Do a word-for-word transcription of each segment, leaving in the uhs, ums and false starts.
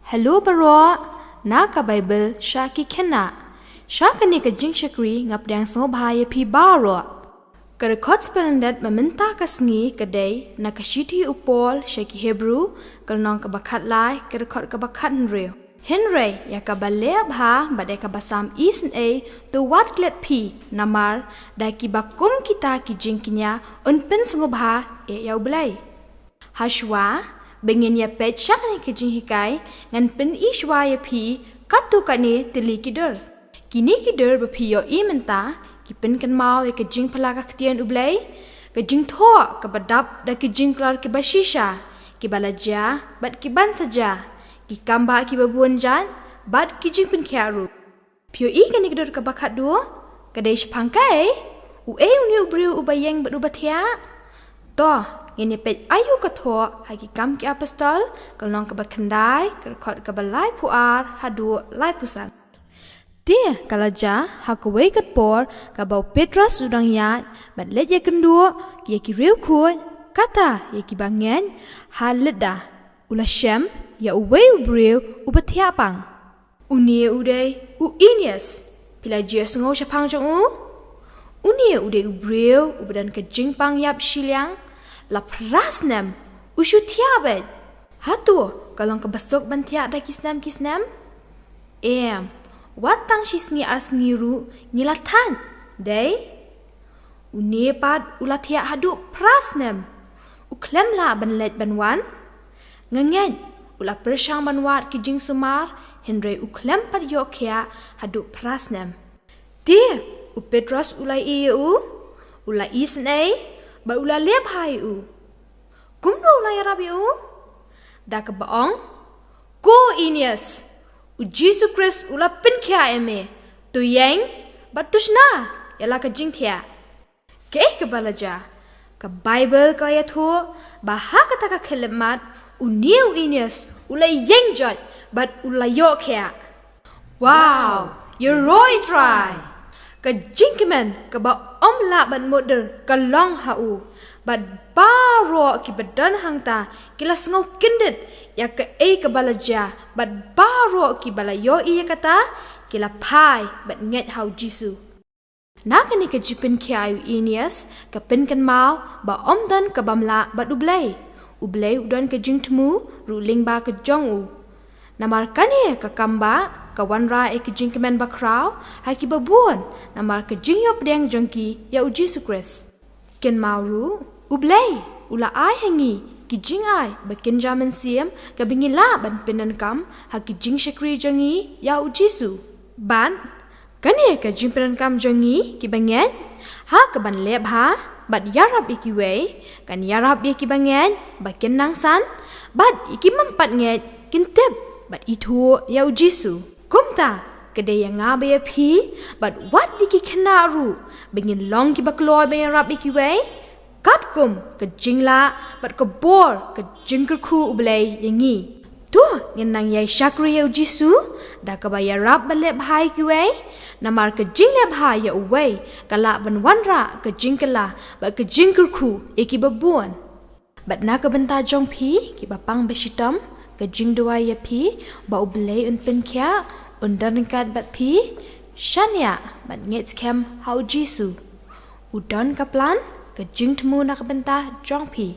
Hello baroh, na ka Baibl sha ki khynnah. Sha kane ka jingshakri nga pdiang sngewbha ïa phi baroh. Ka dkhot spelling dat mynta ka sngi ka dei na ka shithi u Paul sha ki Hebru, ka lynnong kaba khatlai, ka dkhot kaba khathynriew. Hynrei ïa kaba leh bha bad ïa kaba sam isynei to wat klet phi, namar da kiba kum kita ki jingkñia yn pynsngewbha eh ïa U Blei. Hashwa ba ngin ïa peit sha kane ka jinghikai, ngan pyni shwa ïa phi katto katne tylli ki dur. Kine ki dur ba phi ïohi mynta ki pynkynmaw ïa ka jingphylla ka ktien U Blei, ka jingthoh kaba dap da ki jingkular kiba shisha, kiba la jia bad kiban sa jia, ki kambah kiba bun jait bad ki jingpynkhiah ruh. Phi ïohi kane ka dur kaba khatduh? Ka dei shaphang kaei? Uei une u briew uba ïeng bad uba thiah? To, ngin ïa peit aïu ka thoh ha Ki Kam ki Apostol, ka lynnong kaba khyndai, ka dkhot kaba laiphew ar haduh laiphew san. Te ka la jia ha kawei ka por kaba u Petros u dang ïaid bad leit ïakynduh ïa ki riewkhuid, kata ïa kiba ngeit ha Lidda. U la shem ïa uwei u briew uba thiah pang. Une u dei u Aeneas. Phi la ju ïohsngew shaphang jong u? Une u dei u briew uba don ka jingpang ïap shiliang. La phra snem u shu thiah beit. Hato ka long kaba suk ban thiah da ki snem ki snem? Em, wat tang shi sngi ar sngi ruh ngi la thait, dei? Une pat u la thiah haduh phra snem. U khlem lah ban leit ban wan. Nga ngeit u la pyrshang ban wad ki jingsumar, hynrei u khlem pat ïoh khiah haduh phra snem. Te u Petros u la ïohi ïa u, u la isynei bad u la leh bha ïa u. Kumno u la ïarap ïa u? Da kaba ong, ko Aeneas, u Jisu Khrist u la pynkhiah ïa me. To ïeng bad to shna ïa la ka jingthiah. Kaei kaba la jia? Ka Baibl ka la ïathuh ba ha kata ka khyllipmat une u Aeneas u la ïeng jot bad u la ïoh khiah. Wow, ïaroh Trai! Ka jingkmen kaba ym lah ban mutdur ka long ha u. Bad baroh kiba don hangta ki la sngew kyndit ïa kaei kaba la jia, bad baroh kiba la ïohi ïa kata ki la phai bad ngeit ha u Jisu. Na kane ka jingpynkhiah ïa u Aeneas ka pynkynmaw ba ym don ka bym lah bad U Blei. U Blei u don ka jingthmu ruh lyngba ka jong u. Namar kane ka kambah ka wanrah ïa ka jingkmen bakhraw ha kiba bun namar ka jingïoh pdiang jong ki ïa u Jisu Khrist. Kynmaw ruh, U Blei u la ai ha ngi ki jingai ba kynja mynsiem kaba ngi lah ban pyndonkam ha ka jingshakri jong ngi ïa u Jisu. Bad kane ka jingpyndonkam jong ngi kiba ngeit ha kaban leh bha bad ïarap ïa kiwei, kan ïarap ïa kiba ngeit ba kin nang san, bad ïa ki bym pat ngeit kin tip bad ithuh ïa u Jisu. Kumta ka dei ïa nga bad ïa phi bad wat ïa ki khynnah ruh ba ngin long kiba kloi ban ïarap ïa kiwei, katkum ka jinglah bad ka bor ka jingkyrkhu U Blei ïa ngi. To ngin nang ïai shakri ïa u Jisu da kaba ïarap ban leh bha ïa kiwei, namar ka jingleh bha ïa uwei ka lah ban wanrah ka jingkylla bad ka jingkyrkhu ïa kiba bun. Bad na ka bynta jong phi kiba pang ba shitom, ka jingduwai ïa phi ba U Blei un pynkhiah, un don ryngkat bad phi. Shaniah bad ngeit skhem ha u Jisu. U don ka plan, ka jingthmu na ka bynta jong phi.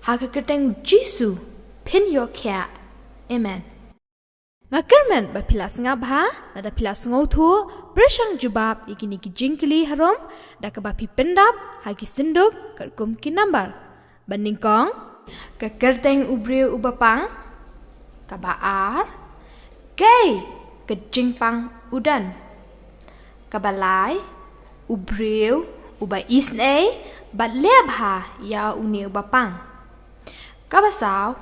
Ha ka kyrteng u Jisu phin ïoh khiah. Amen. Nga kyrmen ba phi la sngap bha, lada phi la sngewthuh, pyrshang jubab ïa kine ki jingkylli harum da kaba phi pyndap ha ki synduk katkum ki nambar. Ba nyngkong, ka kyrteng u briew uba pang. Kaba ar, kaei ka jingpang u don. Kaba lai, u briew uba isynei bad leh bha ïa une uba pang. Kaba saw,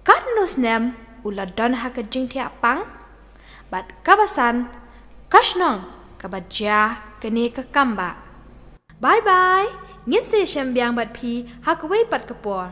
katno snem u la don ha ka jingthiah pang. Bad kaba san, ka shnong kaba jia kane ka kambah. Bye bye. Ngin sa ïashem biang bad phi ha kawei pat ka por.